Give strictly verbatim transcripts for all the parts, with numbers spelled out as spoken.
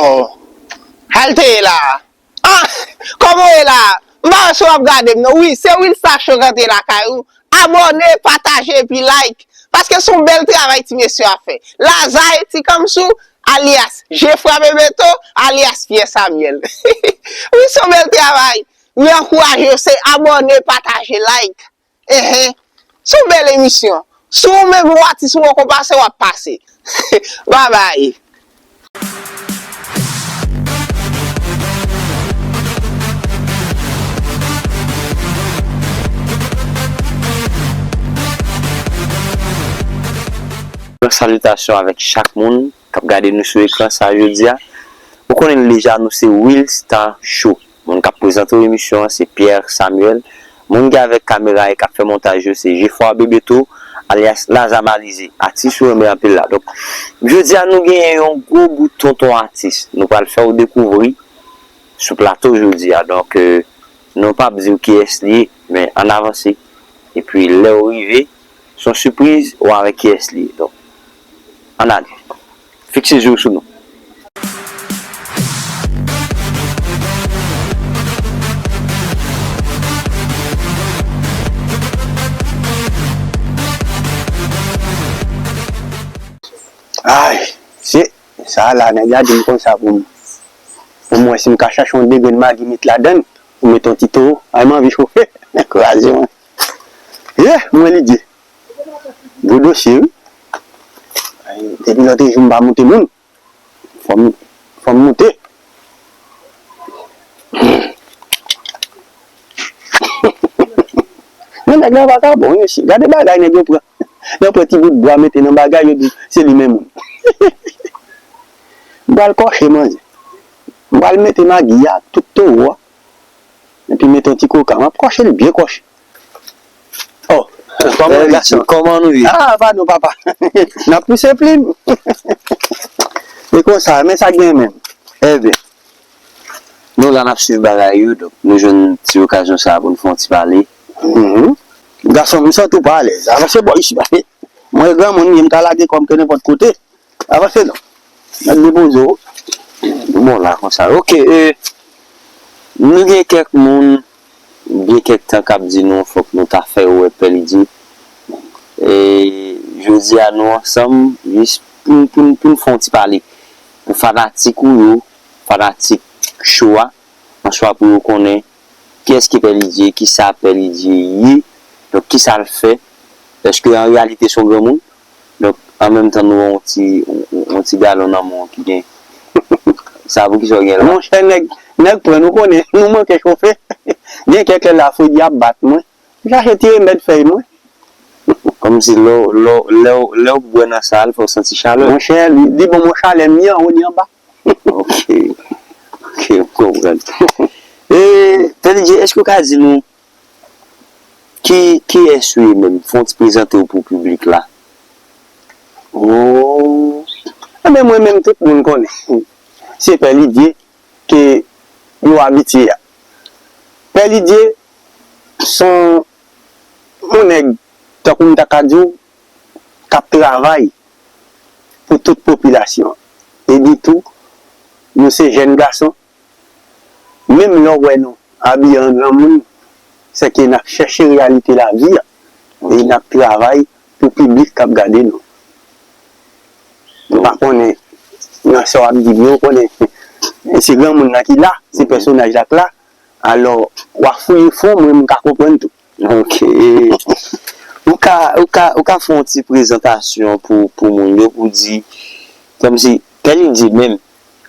Oh. Sa l te ye la a? Ah! Kòman w ye la a? M pa wè si w ap gade m non. Wi, se Wilsa Show k antre lakay ou. Abòne, pataje epi like. Paske se yon bèl travay ti mesye a fè. Lazare Ti Kamsou, alyas Jefra Bebeto, alyas Pyè Samyèl. Wi, se yon bèl travay. Mwen ankouraje w, se abòne, pataje, like. Enhen. Se yon bèl emisyon. Si w menm ou atis ou poko pase, w ap pase. Babay. Yon salitasyon avèk chak moun k ap gade nou sou ekran sa jodi a. Ou konnen l deja, nou se Will Star Show. Moun k ap prezante w emisyon an se Pierre Samuel. Moun ki avèk kamera e k ap fè montaj yo se Jefwa Bebeto, alyas Laza Malize, atis ou renmen anpil la. Donk, jodi a nou genyen yon gwo bout tonton atis. Nou pral fè w dekouvri sou plato jodi a. Donk, euh, nou p ap di w kiyès li ye, men ann avanse. Epi lè w rive, se yon sipriz, w a wè kiyès li ye. Donk, ann ale. Fikse je w sou nou. Ay, se sa la, nèg la di m konsa pou m, pou m wè si m ka chache yon de grenn magi met ladann, pou met yon ti towo. Ay, m anvi chofe. Kraze mwen. Ye, mwen li di. Gwo dosye, wi. Ay, depi lòt jou m pa moute moun. Fò m, fò m moute. Men nèg la vakabon, mesye. Gade bagay nèg yo pran. Yo pran ti bout bwa mete nan bagay, yo di se li menm. M pral kòche manzè. M pral mete magi a, tout towo a. Epi mete yon ti koka. M ap kòche l byen kòche. Oh, kòman, eh, gason? Kòman nou ye? Ah, padon, papa. N ap pouse plim. E konsa, men sa k gen menm. Ebyen, nou la n ap swiv bagay yo, donk nou jwenn ti okazyon sa a pou n fè yon ti pale. Mhm. Gason, m santi w pa alèz. Avanse bò isit la. Mwen granmoun, m ka lage kò m ke nenpòt kote. Avanse non. Mèt depoze w. Bon la konsa. Ok, e, nou gen kèk moun, gen kèk tan k ap di nou fòk nou ta fè wè Pè Lidye. E, jodi a nou ansanm, jis pou, pou, pou n fè yon ti pale. Pou fanatik ou yo, fanatik show a, answa pou yo konnen kiyès ki Pè Lidye, kisa Pè Lidye ye, donk kisa l fè, èske an reyalite se yon granmoun? Donk, an menm tan nou wè yon ti, yon, yon ti galon nan men w ki gen. Sa poukisa w gen la? Monchè, nèg, nèg pran nou konnen, nou manke chofe. Gen kèk lè la fredi ap bat mwen. M chache ti remèd fèy mwen. Kòmsi lè w, lè w, lè w, lè w bwè nan sa a, l fè w santi chalè. Monchè, li, li ban mwen chalè, ni anwo, ni anba. Ok. Ok, m konprann. E, Pè Lidye, èske w ka di nou ki, kiyès ou ye menm? Fè yon ti prezante w pou piblik la. Oh. Enben, mwen menm, tout moun konnen. Se Pè Lidye ke yo abitye a. Pè Lidye, se yon nèg, tankou m ta ka di w, k ap travay pou tout popilasyon an. E di tou, nou se jèn gason, menm lè w wè nou abiye an granmoun, se ke n ap chèche reyalite lavi a. E n ap travay pou piblik k ap gade nou. Nou pa konnen nan sa w ap di, men w konnen se granmoun nan ki la, se pèsonaj la k la. Alò, w ap fouye fon, mwen, m ka konprann tou. Ok. Ou ka, ou ka, ou ka fè yon ti prezantasyon pou, pou moun yo, pou di, kòmsi, Pè Lidye menm,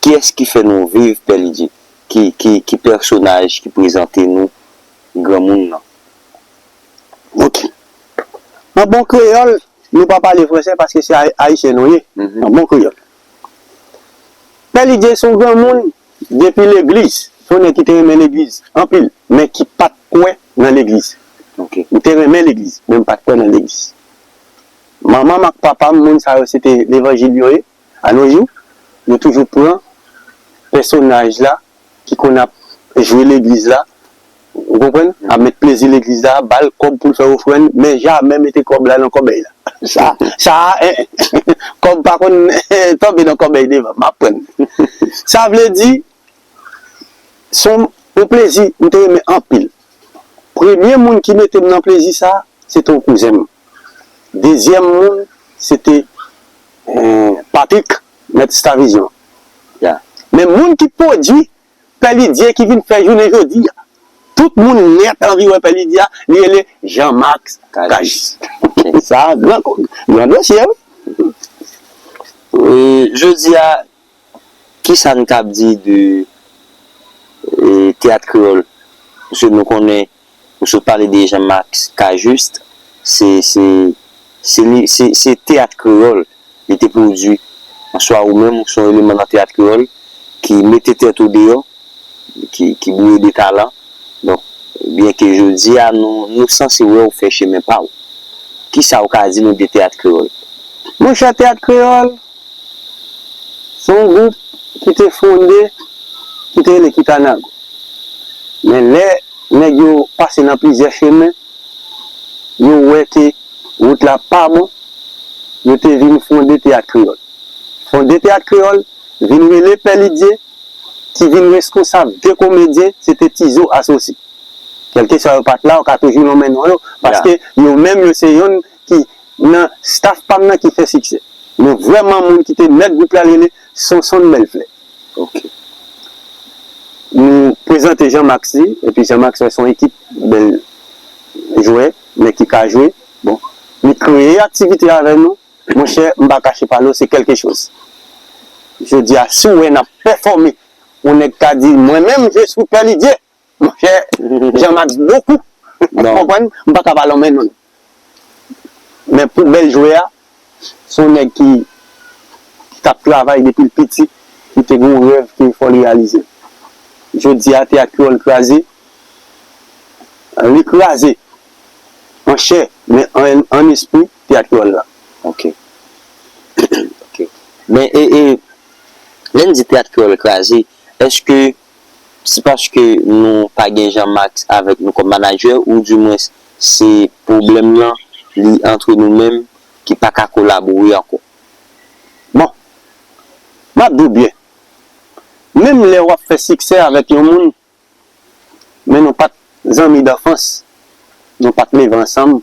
kiyès ki fè nou viv Pè Lidye? Ki, ki, ki pèsonaj ki prezante nou granmoun nan? Ok. An bon kreyòl, nou pa pale fransè paske se Ay-, Ayisyen nou ye. Mhm. An bon kreyòl. Pè Lidye se yon granmoun depi legliz. Se yon nèg ki te renmen legliz anpil, men ki pa t kwè nan legliz. Ok. Li te renmen legliz, men li pa t kwè nan legliz. Manman m ak papa m, moun sa yo, se te levanjil yo ye. Anojou, yo toujou pran pèsonaj la ki konn ap jwe legliz la, ou konprann? Ap met plezi legliz la, ba l kòb pou l fè ofrann, men jamè mete kòb la nan kòbèy la. Sa, sa, eh, kòb pa konn tonbe nan kòbèy devan, m ap prann. Sa vle di, se yon, yon plezi, m te renmen anpil. Premye moun ki mete m nan plezi sa, se te yon kouzen m. Dezyèm moun, se te, eh, Patrick, mèt Stavizyon. Men moun ki pwodui Pè Lidye ki vin fè jounen jodi a. Tout moun nèt anvi wè Pè Lidye a, li rele Jean Max Cajuste. Sa gran, gran dosye, wi. E, jodi a, kisa n kab di de e, teyat kreyòl? Paske nou konnen, ou sot pale de Jean Max Cajuste, se, se, se, li, se, se teyat kreyòl li te pwodui. Answa ou menm, ou se yon eleman nan teyat kreyòl ki mete tèt ou deyò, ki, ki bouye de talan. Donk, byenke jodi a, nou, nou sanse wè w fè chemen pa w. Kisa w ka di nou de teyat kreyòl? Monchè, teyat kreyòl, se yon gwoup ki te fonde, ki te rele Kitanago. Men lè nèg yo pase nan plizyè chemen, yo wè ke wout la pa bon, yo te vin fonde teyat kreyòl. Fonde teyat kreyòl, vin rele Pè Lidye, ki vin reskonsab de komedyen, se te Tizo Asosi. Kèlkeswa yo pa t la, ou ka toujou lonmen non yo, paske yo menm yo se yonn ki nan staff pa m nan ki fè siksè. Men vrèman moun ki te mèt gwoup la rele Sonson Bèlflè. Ok. Nou prezante Jean Max li, epi Jean Max wè se yon ekip bèl jwè, nèg ki ka jwe. Bon, li kreye aktivite avè nou. Monchè, m pa kache pale w, se kèlke choz. Jodi a, si w wè n ap pèfòme, yon nèg ka di, mwen menm, je suis Pè Lidye. Monchè, Jean Max bokou. Ou konprann? M pa ka pale anmè non. Men pou bèl jwè a, se yon nèg ki, ki t ap travay depi l piti, ki te gen yon rèv ke fò l reyalize. Jodi a, teyat kreyòl kraze, li kraze an chè, men an, an espri, teyat kreyòl la. Ok. Ok. Men, e, e, lè n di teyat kreyòl kraze, èske se paske nou pa gen Jean Max avèk nou kòm manadjè, oudimwens se pwoblèm nan, li antre nou menm ki pa ka kolabore ankò? Bon, m ap di w byen, menm lè w ap fè siksè avèk yon moun, men nou pa t zanmi danfans, nou pa t leve ansanm,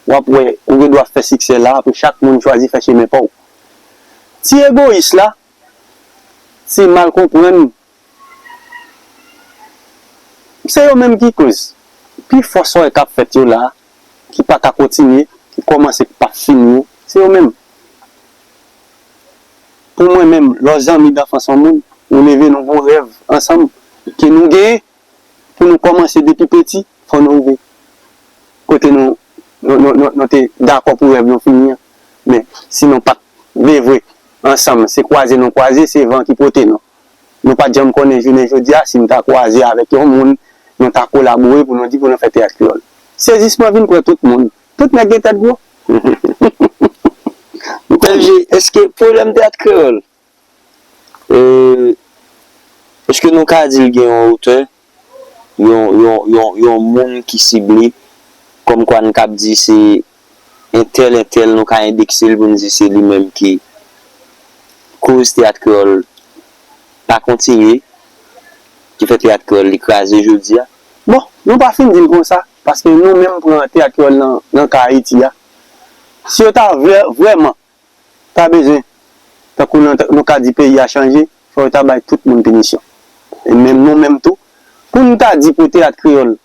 w ap wè ou gen dwa fè siksè la, pou chak moun chwazi fè chemen pa w. Ti egoyis la, ti mal konprann, se yo menm ki koz. Pifò sa w wè k ap fèt yo la, ki pa ka kontinye, ki kòmanse k p ap fini yo, se yo menm. Pou mwen menm, lè w zanmi danfans yon moun, ou leve nan yon rèv ansanm ke nou genyen pou nou kòmanse depi piti, fò nou rive kote nou, nou, nou, nou, nou te dakò pou rèv nou fini an. Men, si nou pa t leve ansanm, se kwaze nou kwaze, se van ki pote nou. Nou pa t janm konnen jounen jodi a, si n ta kwaze avèk yon moun, nou ta kolabore pou nou di pou nou fè teyat kreyòl. Sezisman vin pran tout moun. Tout nèg gen tèt gwo. Pè Lidye, èske pwoblèm teyat kreyòl, e, èske nou ka di l gen yon otè, yon, yon, yon, yon moun ki sible, kòmkwa n kab di se entèl, entèl, nou ka endekse l pou n di se li menm ki koz teyat kreyòl pa kontinye, ki fè teyat kreyòl li kraze jodi a? Bon, nou pa fin di l konsa, paske nou menm pran teyat kreyòl nan, nan ka Ayiti a. Si yo ta vre, vrèman ta bezwen, tankou nan, nou ka di peyi a chanje, fò yo ta bay tout moun pinisyon. E menm nou menm tou, pou n ta di pou teyat kreyòl,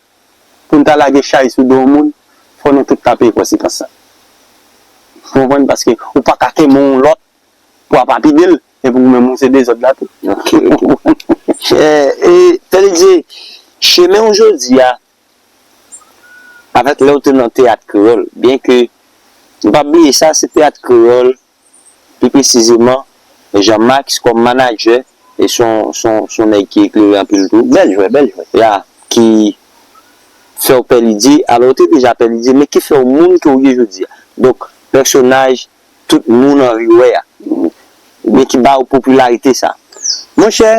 pou n ta lage chay sou do yon moun, fò nou tout ta peye konsekans sa. Ou konprann? Paske ou pa ka kenbe yon lòt pou ap apide l, epi ou menm ou se dezòd la tou. Ok, ok. E, e, Pè Lidye, chemen w jodi a, avèk lè w te nan teyat kreyòl, byenke nou pa bliye sa, se teyat kreyòl, pi presizeman, Jean Max kòm manadjè, e se yon, se yon, se yon nèg ki eklere anpil tou. Bèl jwè, bèl jwè. Ya, ki fè w Pè Lidye, alò w te deja Pè Lidye, men ki fè w moun ke w ye jodi a. Donk, pèsonaj tout moun anvi wè a. Oubyen ki ba w popilarite sa. Monchè,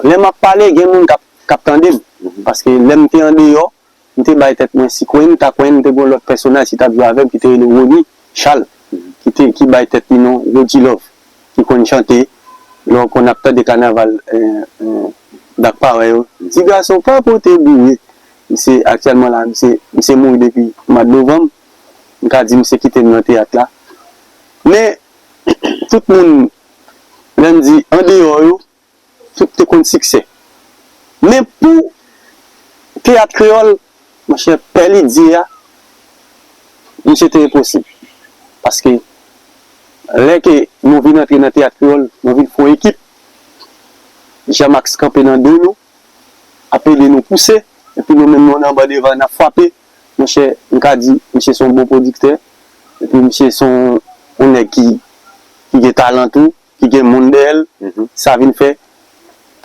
lè m ap pale, gen moun k ap, k ap tande m. Paske lè m te andeyò, m te bay tèt mwen Sikwen, Takwen, m te gen yon lòt pèsonaj ki t ap jwe avè m ki te rele Rony Charles, ki te, ki bay tèt li non Rogi Love, ki konn chante lè w konn ap tande kanaval, eh, eh, Black Power yo. Ti gason pa pote boure. Misye aktyèlman la, misye, misye mouri depi mwa novanm. M ka di misye kite m nan teyat la. Men, tout moun, lè m di andeyò yo, tout te konn siksè. Men pou teyat kreyòl, monchè, Pè Lidye a, misye te enposib. Paske lè ke nou vin antre nan teyat kreyòl, nou vin fè yon ekip. Jean Max kanpe nan do nou, ap ede nou pouse, epi nou menm nou anba devan, n ap frape. Monchè, m ka di, misye se yon bon pwodiktè, epi misye se yon, yon nèg ki, ki gen talan tou, ki gen moun dèyè l, sa vin fè,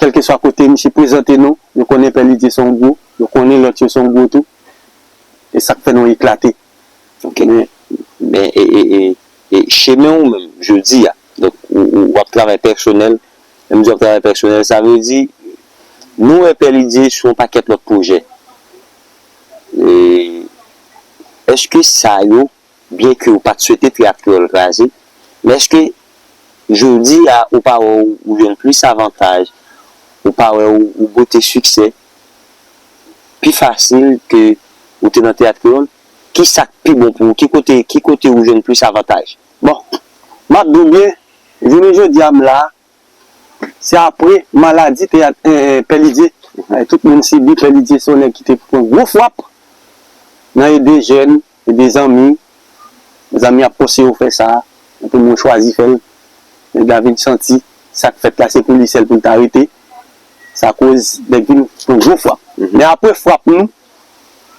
kèlkeswa kote misye prezante nou, yo konnen Pè Lidye se yon gwo, yo konnen lòt yo se yon gwo tou, e sa k fè nou eklate. Ok. Men, men e, e, e, e chemen ou menm, jodi a, donk, ou, ou, w ap travay pèsonèl, menm di w ap travay pèsonèl, sa vle di, nou wè Pè Lidye sou yon pakèt lòt pwojè. E, èske sa yo, byen ke ou pa t swete teyat kreyòl kraze, men èske jodi a ou pa wè ou, ou jwenn plis avantaj, ou pa wè ou, ou goute siksè pi fasil ke ou te nan teyat kreyòl? Ki sa k pi bon pou ou? Ki kote, ki kote ou jwenn plis avantaj? Bon, m ap di w byen, jounen jodi a m la, se apre maladi teyat, eh, eh, Pè Lidye. Eh, tout moun sibi, Pè Lidye se yon nèg ki te pran gwo frap nan ede jèn, ede zanmi. Zanmi ap konseye w fè sa, epi moun chwazi fè l. Nèg la vin santi sa k fèt la, se pou li sèl pou l ta rete. Sa koz nèg vin pran gwo frap. Men apre frap nou,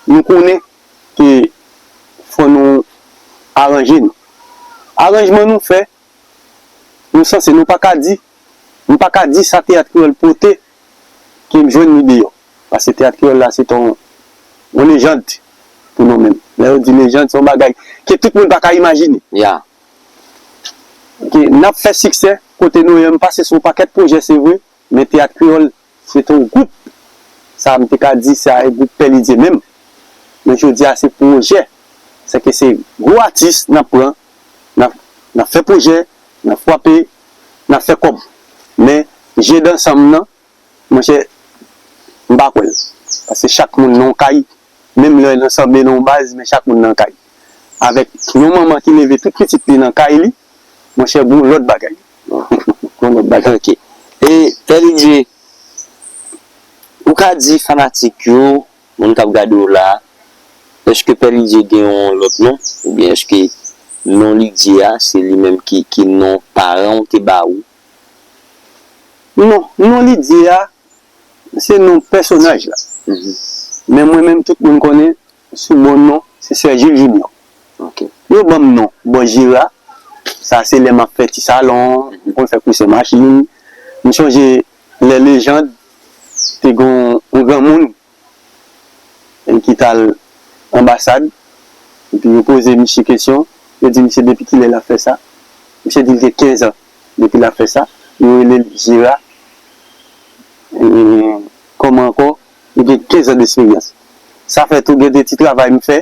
nou konnen ke fò nou aranje nou. Aranjman nou fè, nou sanse, nou pa ka di, nou pa ka di sa teyat kreyòl pote ke m jwenn li deyò. Paske teyat kreyòl la se t on, on lejand pou nou menm. Lè yo di lejand, se yon bagay ke tout moun pa ka imajine. Ya. Ke n ap fè siksè kote nou ye, m pase sou yon pakèt pwojè, se vre, men teyat kreyòl, se te yon gwoup. Sa m te ka di, se a gwoup Pè Lidye menm. Men jodi a, se pwojè. Se ke se gwo atis n ap pran, n ap, n ap fè pwojè, n ap frape, n ap fè kòb. Men, je dansanm nan, monchè, m pa kwè l. Paske chak moun nan yon kay, menm lè nan sanble nan yon baz, men chak moun nan kay. Avèk yon manman ki leve tout pitit li nan kay li, monchè, gon lòt bagay. Gon lòt bagay. Ok. E, Pè Lidye, ou ka di fanatik yo, moun k ap gade w la, èske Pè Lidye gen yon lòt non? Oubyen èske non Lidye a, se li menm ki, ki non paran w te ba ou? Non, non Lidye a, se non pèsonaj la. Men mwen menm, tout moun konnen, sou bon non, se Sè Jil Junior. Ok. Yo ban m non, Bò Jera. Sa se lè m ap fè ti salon, m konn fè kouse machin. M sonje lè Lejand te gon yon granmoun ki t al anbasad, epi yo poze misye kesyon, yo di misye depi kilè l ap fè sa. Misye di l gen kenz an depi l ap fè sa. Yo rele l Jera. E, kòman ankò? Li gen kenz an d esperyans. Sa fè tou gen de ti travay m fè.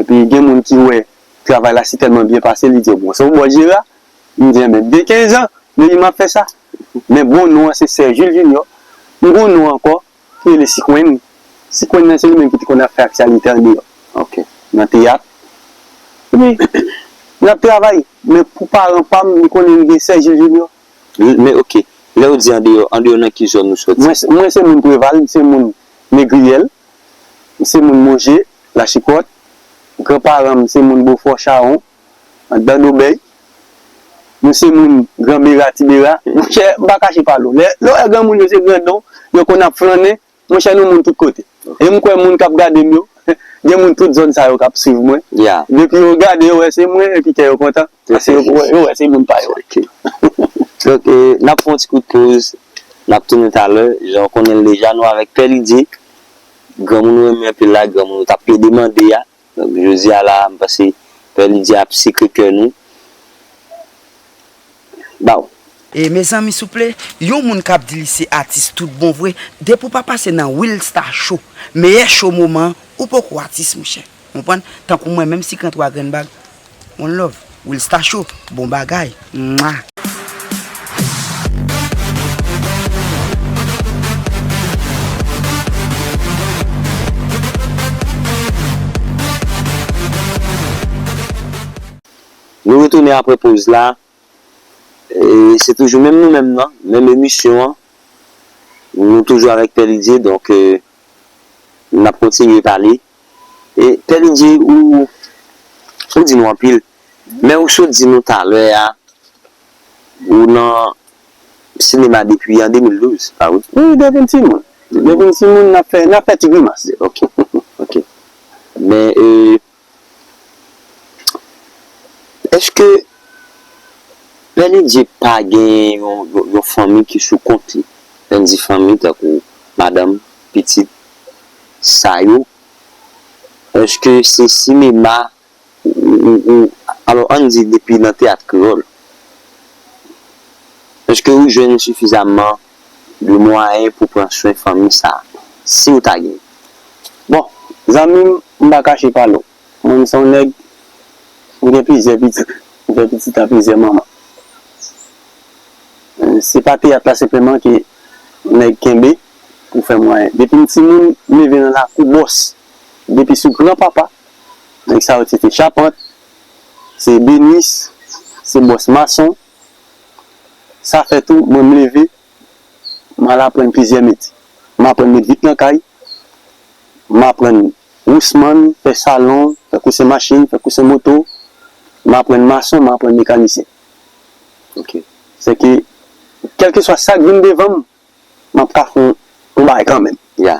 Epi gen moun ki wè travay la si tèlman byen pase, li di, "Bon, se yon bò Jera." M di, "Enben, de kenz an, depi m ap fè sa." Men bon non an se Sè Jil Junior. M gon non ankò, ki rele Sikwenn. Sikwenn nan se li menm ki te konn ap fè aktyalite andeyò. Ok. Nan teyat. Epi, n ap travay. Men pou paran pa m, m konnen m gen Sè Jil Junior. Men ok, lè w di andeyò, andeyò nan ki zòn ou sòti? Mwen, mwen se moun Preval, m se moun Negriyèl, m se moun Monje, Lachikòt. Granparan m se moun Bofò Chawon, anndan Dobèy. Nou se moun Gran Bera, Ti Bera. Monchè, m pa kache pale w. Lè, lè w wè granmoun yo se grandon, yo konn ap flannen, monchè, nou moun tout kote. E m kwè moun k ap gade m yo, gen moun tout zòn sa yo k ap swiv mwen. Ya. Depi yo gade, yo wè se mwen, epi kè yo kontan. Paske yo, yo wè se moun pa yo. Ok. Donk, e, n ap fè yon ti kout poz. N ap tounen talè. Jan w konnen l deja, nou avèk Pè Lidye. Granmoun ou renmen anpil la, granmoun ou t ap plede mande a. Donk, jodi a la, m panse Pè Lidye ap sekre kè nou. Baw. E mezanmi souple, yon moun k ap di li se atis tout bon vre, depi w pa pase nan Will Star Show, meyè show moman an, ou poko atis, monchè. Konprann? Tankou mwen, menm si k nan twa grenn bag, one love. Will Star Show, bon bagay. Mwa. Nou retounen apre poz la. E se toujou menm nou menm nan, menm emisyon an. Nou toujou avèk Pè Lidye, donk, e, n ap kontinye pale. E Pè Lidye, ou, ou di nou anpil, men ou sot di nou talè a, ou nan sinema depi an de mil douz, pa vre? Wi, depi m timoun. Depi m timoun, n ap fè, n ap fè ti grimas. Ok, ok. Men, e, èske Pè Lidye pa gen yon, yon, yon fanmi ki sou kont li? Lè n di fanmi, tankou madanm, pitit, sa yo, èske se sinema ou, ou, ou, alò, ann di depi nan teyat kreyòl, èske ou jwenn sifizaman de mwayen pou pran swen fanmi sa a, si w ta gen? Bon, zanmi m, m pa kache pale w. Mwen, m se yon nèg, m gen plizyè pitit. M fè pitit a plizyè manman. Se pa teyat la senpleman ke nèg kenbe pou fè mwayen. Depi m timoun, m leve nan lakou bòs. Depi sou granpapa, nèg sa yo se te chapant, se ebenis, se bòs mason. Sa fè tou, mwen m leve, m al aprann plizyè metye. M aprann met vit nan kay, m aprann wousmann, fè salon, fè kousen machin, fè kousen moto, m aprann mason, m aprann mekanisyen. Ok. Sèke, kèlkeswa sa k vin devan m, m ap ka fè yon, yon bagay kanmenm. Ya.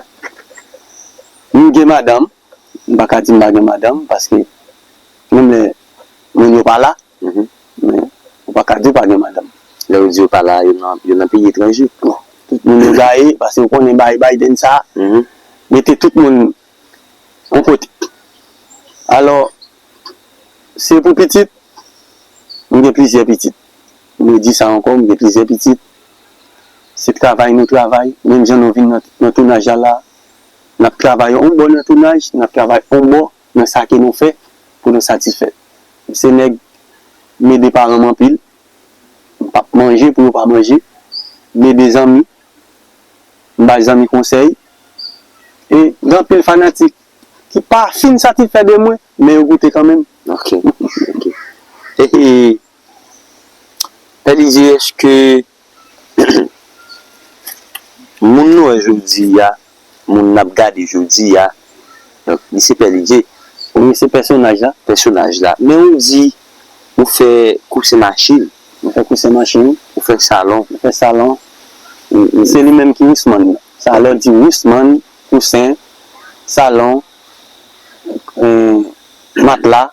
M gen madanm, m pa ka di m pa gen madanm, paske menm lè moun yo pa la, Mhm. Men, ou pa ka di w pa gen madanm. Lè ou di yo pa la, yo nan, yo nan peyi etranje. Bon, tout moun yo gaye, paske ou konnen bay Biden sa, Mhm. mete tout moun yon kote. Alò, se pou pitit, m gen plizyè pitit. M redi sa ankò, m gen plizyè pitit. Se travay nou travay, menm jan nou vin nan, nan tounaj la la, n ap travay yon bò nan tounaj, n ap travay yon bò nan sa ke nou fè pou nou satisfè. M se nèg, m ede paran m anpil. M p ap manje pou yo pa manje. M ede zanmi. M bay zanmi konsèy. E gen anpil fanatik ki pa fin satisfè de mwen, men yo goute kanmenm. Ok, ok. E, e, Pè Lidye, èske moun nou wè jodi a, moun n ap gade jodi a, donk, li se Pè Lidye. Wi, se pèsonaj la. Pèsonaj la. Men ou di, ou fè kousen machin. Ou fè kousen machin. Ou fè salon. Ou fè salon. Ou, ou Se li menm ki wousmann nan. Sa lè w di wousmann, kousen, salon, eh, matla,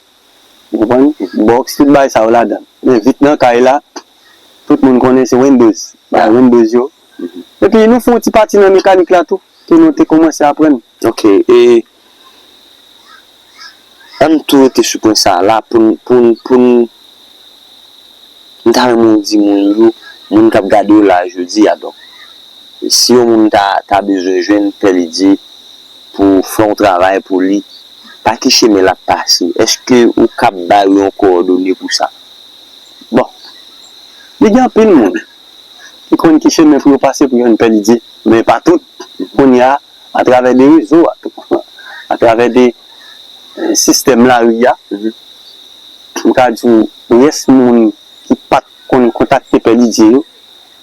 ou konprann? Bòks, tout bagay sa yo ladan. Men vit nan kay la, tout moun konnen se Windows. Bagay Windows yo. Mhm. Epi nou fè yon ti pati nan mekanik la tou, ke nou te kòmanse aprann. Ok, e ann tou rete sou pwen sa a la pou n, pou n, pou n, m ta renmen w di moun yo, moun k ap gade w la jodi a, donk, si yon moun ta, ta bezwen jwenn Pè Lidye pou fè yon travay pou li, pa ki chemen l ap pase? Èske ou kab ba yo yon kowòdone pou sa? Bon, li gen anpil moun ki konn ki chemen pou yo pase pou yo jwenn Pè Lidye, men pa tout. Kounye a, atravè de rezo a tou, atravè de, eh, sistèm lari a, Mhm. m ka di w, rès moun ki pa t konn kontakte Pè Lidye yo,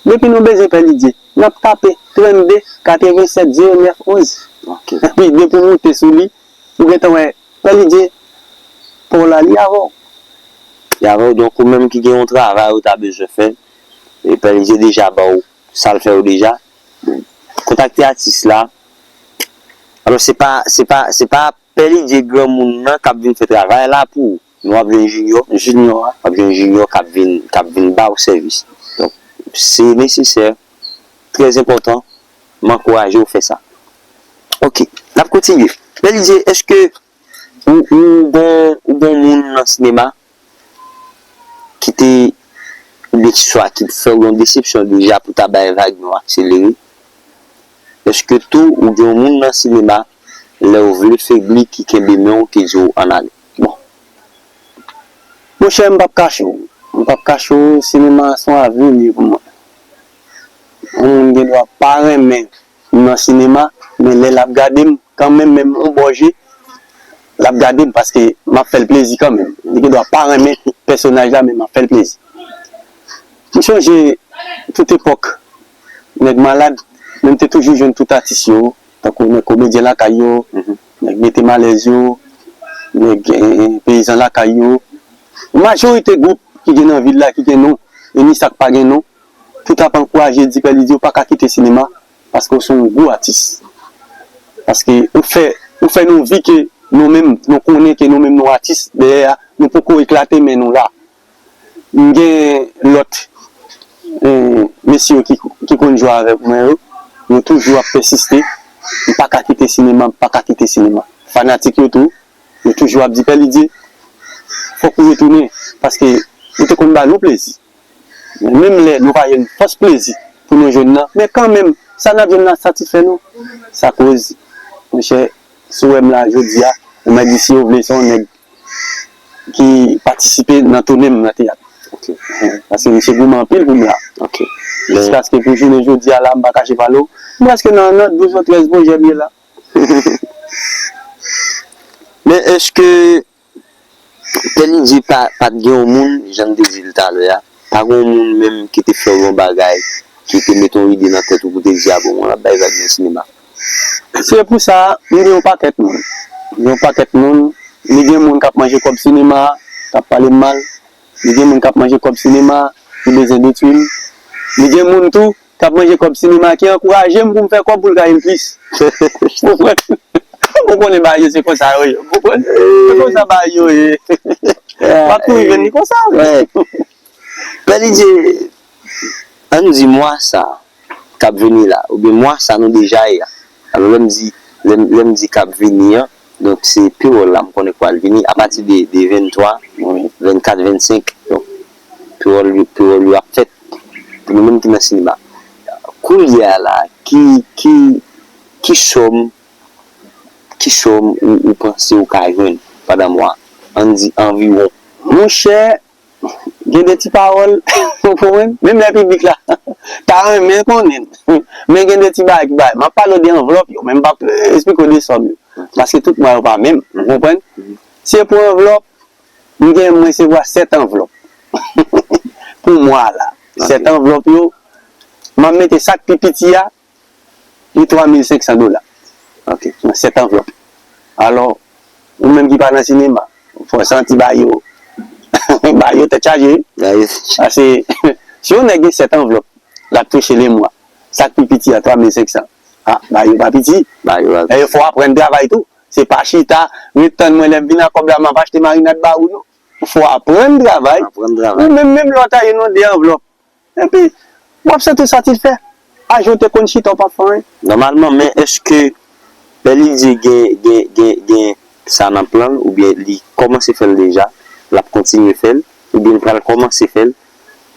depi nou bezwen Pè Lidye, n ap tape trannde katrevennsèt zewo nèf onz. Ok. Epi depi w moute sou li, ou gentan wè Pè Lidye, pa w la, li avè w. Li avè w, donk ou menm ki gen yon travay ou ta bezwen fè, e Pè Lidye deja ba w sa l fè w deja. Kontakte atis la. Alò, se pa, se pa, se pa Pè Lidye granmoun nan k ap vin fè travay la pou ou. Men w ap jwenn Junior. Junior a. W ap jwenn Junior k ap vin, k ap vin ba w sèvis. Donk, se nesesè, trè enpòtan, m ankouraje w fè sa. Ok, n ap kontinye. Pè Lidye, èske ou, ou gon, ou gon moun nan sinema ki te oubyen swa ki fè w yon desepsyon deja pou ta bay vag yon akselere? Èske tou ou gen yon moun nan sinema, lè w vle febli, ki kenbe men w, ki di w ann ale? Bon. Monchè, m p ap kache w. M p ap kache w, sinema a se yon avni pou mwen. Yon moun gen dwa pa renmen m nan sinema, men lè l ap gade m, kanmenm, menm yon bò je, l ap gade m paske m ap fè l plezi kanmenm. Li gen dwa pa renmen pèsonaj la, men m ap fè l plezi. M sonje tout epòk nèg malad, men m te toujou jwenn tout atis yo, tankou nèg komedyen lakay yo, nèg mete m alèz yo, nèg, eh, peyizan lakay yo. Majorite gwoup ki gen nan vil la, ki gen non, e ni sa k pa gen non, tout ap ankouraje, di Pè Lidye ou pa ka kite sinema, paske w se yon gwo atis. Paske ou fè, ou fè nou vi ke nou menm, nou konnen ke nou menm nou atis, dèyè a, nou poko eklate, men nou la. M gen lòt, eh, mesye yo ki, ki konn jwe avèk mwen yo, yo toujou ap pèsiste, m pa ka kite sinema, m pa ka kite sinema. Fanatik yo tou, yo toujou ap di, Pè Lidye, fòk ou retounen, paske ou te konn ba nou plezi. Men menm lè nou pa jwenn fòs plezi pou nou jwenn nan, men kanmenm, sa n ap jwenn nan satisfè nou. Sa koz, monchè, si w wè m la jodi a, ou mèt di si yo vle, se yon nèg ki patisipe nan tounen m nan teyat. Ok. Paske misye goumen anpil pou m la. Ok. Men jiskaske pou jounen jodi a la, m pa kache pale w, m prèske nan, nan douz ou trèz pwojè m ye la. Men èske Pè Lidye pa, pa t gen yon moun, jan m te di l talè a, pa gen yon moun menm ki te fè w yon bagay, ki te mete yon ide nan tèt ou pou te di, a bon, mwen ap bay vag nan sinema? Se pou sa, m gen yon pakèt moun. M gen yon pakèt moun, li gen moun k ap manje kòb sinema, k ap pale m mal. Li gen moun k ap manje kòb sinema, ki bezwen detwi m. Li gen moun tou, k ap manje kòb sinema, ki ankouraje m pou m fè kòb pou l gaye m plis. Ou konprann? Ou konnen bagay yo se konsa yo ye. Ou konprann? Se konsa bagay yo ye. W ap tou rive li konsa. Wi. Pè Lidye, ann di mwa sa k ap vini la, oubyen mwa sa nou deja ye a. Alò, lè m di, lè m, lè m di k ap vini an, donk se pewòl la m konnen k pral vini apati de, de venntwa, vennkat, vennsenk. Donk, pewòl, pewòl yo ap fèt pou nou menm ki nan sinema. Koulye a la, ki, ki, ki sòm, ki sòm ou, ou panse ou ka jwenn pandan mwa? Ann di anviwon. Monchè, gen de ti pawòl, ou konprann? Menm lè piblik la ta renmen konnen. Men gen de ti bagay ki bay. M ap pale w de anvlòp yo, men m p ap, eh, esplike w de sòm yo. Paske tout mwa yo pa menm, ou konprann? Se pou anvlòp, m gen, m resevwa sèt anvlòp pou mwa la. Ok. Sèt anvlòp yo, m ap mete sa k pi piti a, li twa mil senk san dola. Ok. Nan sèt anvlòp. Alò, ou menm ki pa nan sinema, fò w santi ba yo, ba yo tèt chaje. Ba yo tèt chaje. Paske, si yon nèg gen sèt anvlòp, l ap touche lemwa. Sa k pi piti a, twa mil senk san. A, ba yo pa piti. Ba yo pa piti. E fò w aprann travay tou. Se pa chita, ret tann mwen lè m vin ak kòb la, m ap achte marinad ba ou, non. Fò w aprann travay. Aprann travay. Ou menm, menm lè w ta jwenn de anvlòp, epi, w ap santi w satisfè. A je w te konn chita, w p ap fè anyen. Nòmalman, men èske Pè Lidye gen, gen, gen, gen sa nan plan l, oubyen li kòmanse fè l deja, l ap kontinye fè l, oubyen l pral kòmanse fè l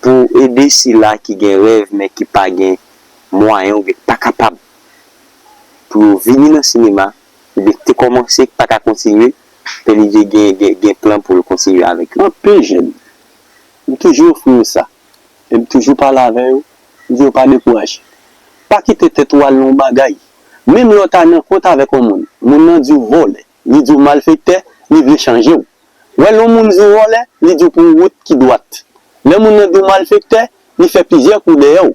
pou ede sila ki gen rèv, men ki pa gen mwayen, oubyen ki pa kapab pou yo vini nan sinema, oubyen ki te kòmanse, ki pa ka kontinye, Pè Lidye gen, gen, gen plan pou l kontinye avèk yo? Anpil jèn. M toujou ofri yo sa. E m toujou pale avè yo, m di yo pa dekouraje. Pa kite tèt ou al nan yon bagay. Menm lè w ta nan kont avèk yon moun, moun nan di w vòlè, li di w malfektè, li vle chanje w. Wè lè yon moun di w vòlè, li di w pran yon wout ki dwat. Lè moun nan di w malfektè, li fè plizyè kou dèyè w,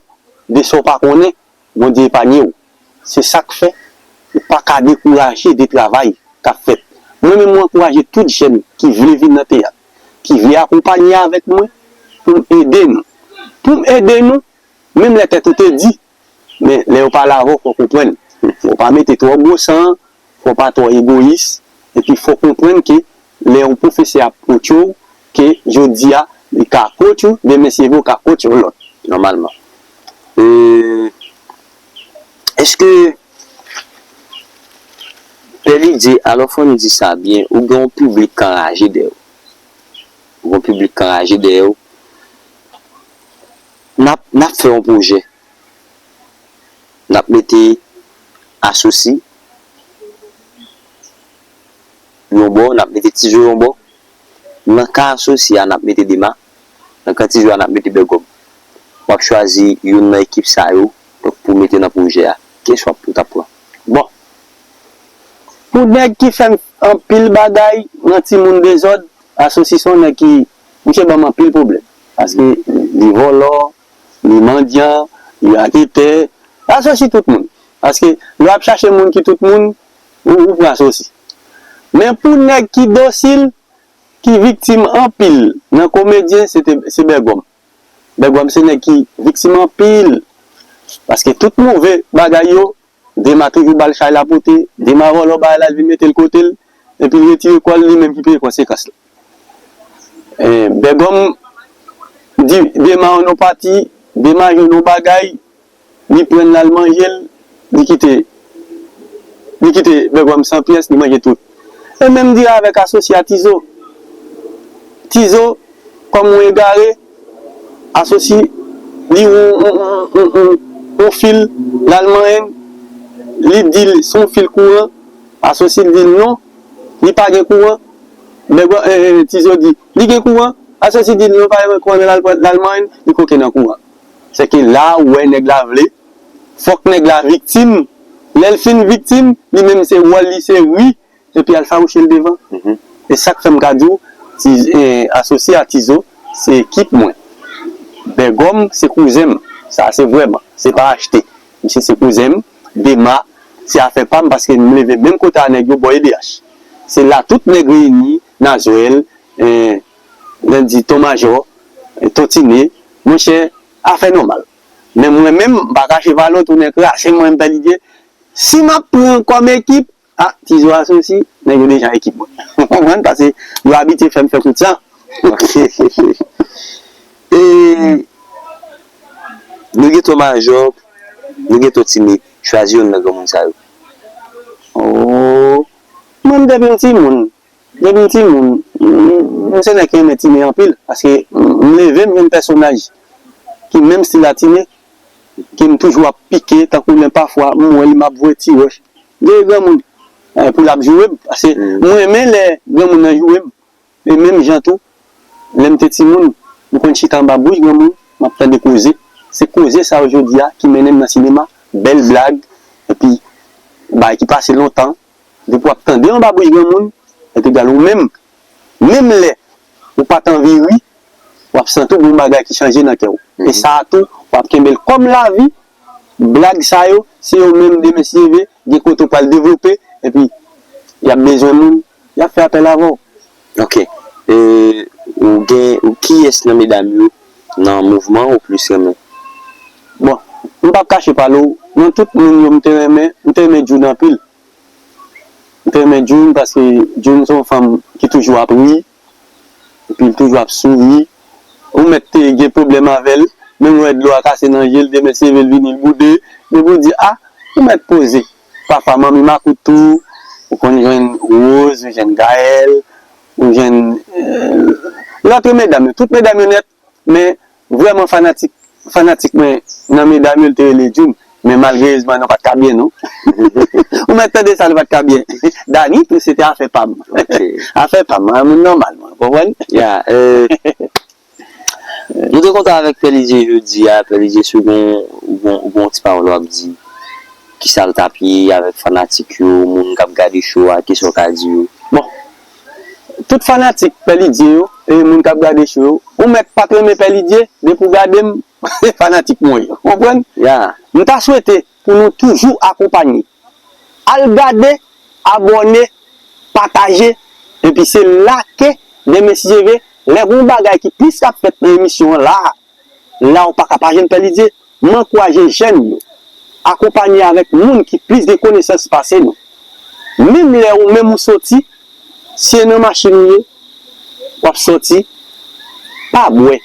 de sa w pa konnen. Bondye epanye w. Se sa k fè ou pa ka dekouraje de travay k ap fèt. Mwen menm, mwen ankouraje tout jèn ki vle vin nan teyat, ki vle akonpanye avèk mwen pou m ede nou. Pou m ede nou, menm lè tèt ou te di, men lè yo pale avè w, fò w konprann. Fò w pa mete twò gwo san, fò w pa twò egoyis, epi fò w konprann ke lè yon pwofesè ap kotche w, ke jodi a, li ka kotche w, demen si Dye vle, ou ka kotche yon lòt. Nòmalman. E, èske Pè Lidye, alò fò n di sa byen, ou gen yon piblik k anraje dèyè w. Ou gen yon piblik k anraje dèyè w. N ap, n ap fè yon pwojè. N ap mete Asosi yon bò, n ap mete Tizo yon bò. Nan ka Asosi a, n ap mete Dema. Nan ka Tizo a, n ap mete Bègòm. W ap chwazi youn nan ekip sa yo, donk, pou mete nan pwojè a. Kiyès w ap, ou t ap pran? Bon, pou nèg ki fè m anpil bagay nan timoun dezòd, Asosi se yon nèg ki, misye ban m anpil pwoblèm. Paske li vòlò, li mandyan, li raketè. Asosi tout moun. Paske lè w ap chache moun ki tout moun, ou, ou pran Asosi. Men pou nèg ki dosil, ki viktim anpil nan komedyen, se te, se Bègòm. Bègòm se nèg ki viktim anpil. Paske tout move bagay yo, Dema toujou ba l chay la pote, Dema vòlò bagay la, l vin mete l kote l, epi l retire kò l, li menm ki peye konsekans la. E, Bègòm di Dema yon non pati, Dema jwenn yon bagay, li pran l al manje l, li kite, li kite Bègòm san pyès, li manje tout. E menm di avèk Asosi a Tizo. Tizo, kòm yon egare, Asosi, li yon, yon, yon, yon, yon, yon fil, l al manyen l, li di l se yon fil kouran, Asosi di l non, li pa gen kouran. Bègò, eh, eh, Tizo di, li gen kouran, Asosi di l non, pa gen kouran, l al pran, l al manyen l, li koke nan kouran. Se ke la ou wè nèg la vle, fòk nèg la viktim. Lè l fin viktim, li menm se wòl li se ri, epi al fawouche l devan. E sa k fè m ka di w, ti, eh, Asosi a Tizo, se ekip mwen. Bègòm, se kouzen m. Sa se vrèman, se pa achte. Misye se kouzen m, Dema, se afè pa m paske m leve menm kote a nèg yo bò E D H. Se la tout nèg reyini, Nazwèl, eh, Landy, Ton Majò, eh, Ton Tine, monchè, afè nòmal. Men mwen menm, m pa kache pa lòt, ou nèg kraze mwen, m pè lidye. Si m ap pran kòm ekip, a, Tizo Asosi, nèg yo deja ekip mwen. Ou konprann? Paske yo abitye fè m fè kout san. Ok. E nou gen Ton Majò, nou gen Ton Tine, chwazi youn nan granmoun sa yo. Oh, mwen depi m timoun, depi m timoun, m, m se nèg ki renmen Tine anpil, paske m, m leve m jwenn pèsonaj ki menm stil a Tine, ke m toujou ap pike, tankou lè pafwa m wè li m ap voye ti wòch. Gen granmoun, eh, pou l ap joure m, paske m renmen lè granmoun nan joure m. E menm jan tou, lè m te timoun, m konn chita anba bouch granmoun, m ap tande koze. Se koze sa yo jodi a ki mennen m nan sinema, bèl blag, epi bagay ki pase lontan, depi w ap tande anba bouch granmoun, epi gade ou menm, menm lè ou pa t anvi ri, w ap santi w gen yon bagay ki chanje nan kè w. E sa a tou, w ap kenbe l kòm lavi, blag sa yo, se yo menm demen si Dye vle, gen kote w pral devlope, epi y ap bezwen moun, y ap fè apèl avè w. Ok. E, ou gen, ou kiyès nan medam yo nan mouvman ou plis renmen? Bon, m p ap kache pale w, nan tout moun yo m te renmen, m te renmen June anpil. M te renmen June paske June se yon fanm ki toujou ap ri, epi l toujou ap souri. Ou mèt te gen pwoblèm avè l, menm lè dlo a kase nan je l, demen se leve l vini l boude, men pou di, a, ou mèt poze. Pafwa manmi makout tou, ou konn jwenn Rose, ou jwenn Gaëlle, ou jwenn, eh, lòt medam yo, tout medam yo nèt, men vrèman fanatik, fanatik mwen nan medam yo, l te rele June. Men malgerezman, nou pa t ka byen, non. Ou mèt tande sa, nou pa t ka byen. Dani tou, se te afè pa m. Ok. Afè pa m, mwen moun nòmal, mwen, ou konprann? Ya, eh, nou te kontre avèk Pè Lidye jodi a. Pè Lidye, si w gen, ou gen, ou gen yon ti pawòl w ap di, kisa l t ap ye avèk fanatik yo, moun k ap gade show a, kisa w ka di yo? Bon, tout fanatik Pè Lidye yo, e moun k ap gade show yo, ou mèt pa t renmen Pè Lidye, depi w gade m, se fanatik mwen yo. Konprann? Ya. M ta swete pou nou toujou akonpanye. Al gade, abòne, pataje, epi se la ke demen si Dye vle, lè gen yon bagay ki plis k ap fèt nan emisyon an la, la ou pa ka pa jwenn Pè Lidye. M ankouraje jèn yo akonpanye avèk moun ki plis gen konesans pase nou. Menm lè ou menm ou soti, si se nan machin ou ye, w ap soti, pa bwè.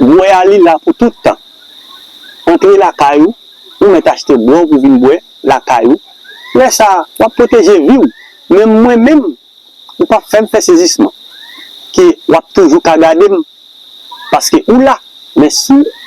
Bwè a li la pou tout tan. Antre lakay ou, ou mèt achte bwè w pou vin bwè lakay ou. Lè sa a, w ap pwoteje vi w. Men mwen menm, ou p ap fè m fè sezisman. Ke w ap toujou ka gade m, paske ou la. Men si w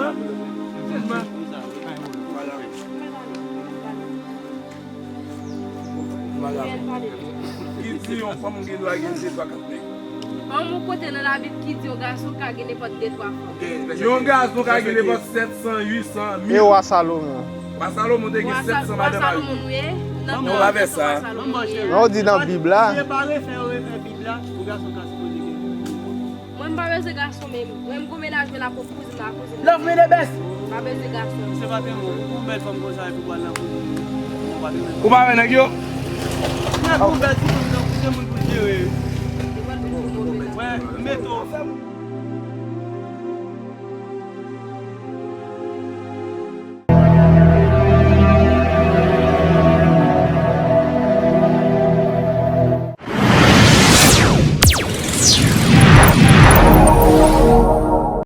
Sèlman, sèlman. Ki di yon fanm gen dwa gen de twa kat nèg? Ban m yon kote nan Labib ki di yon gason ka gen nenpòt de twa fanm. Yon gason ka gen nenpòt sèt san, uit san, mil. E wa Salomon? Wa Salomon te gen sèt san madanm a li. Salomon, wi. Nan Bib la, w di nan Bib la. Si e pa refè yo refè Bib la, yon gason ka sipoze gen. Mwen, m pa bezwen gason, men mwen, m gon mennaj, men l ap kouzin la, kouzin. Love me the best. M pa bezwen gason. Se pa tèlman, ou bèl fanm konsa, epi w al nan kouzin. Ou pa tèlman. Ou pa wè nèg yo? Nèg ou bèl, ti moun nan, se moun pou jere. Wè, m mete w.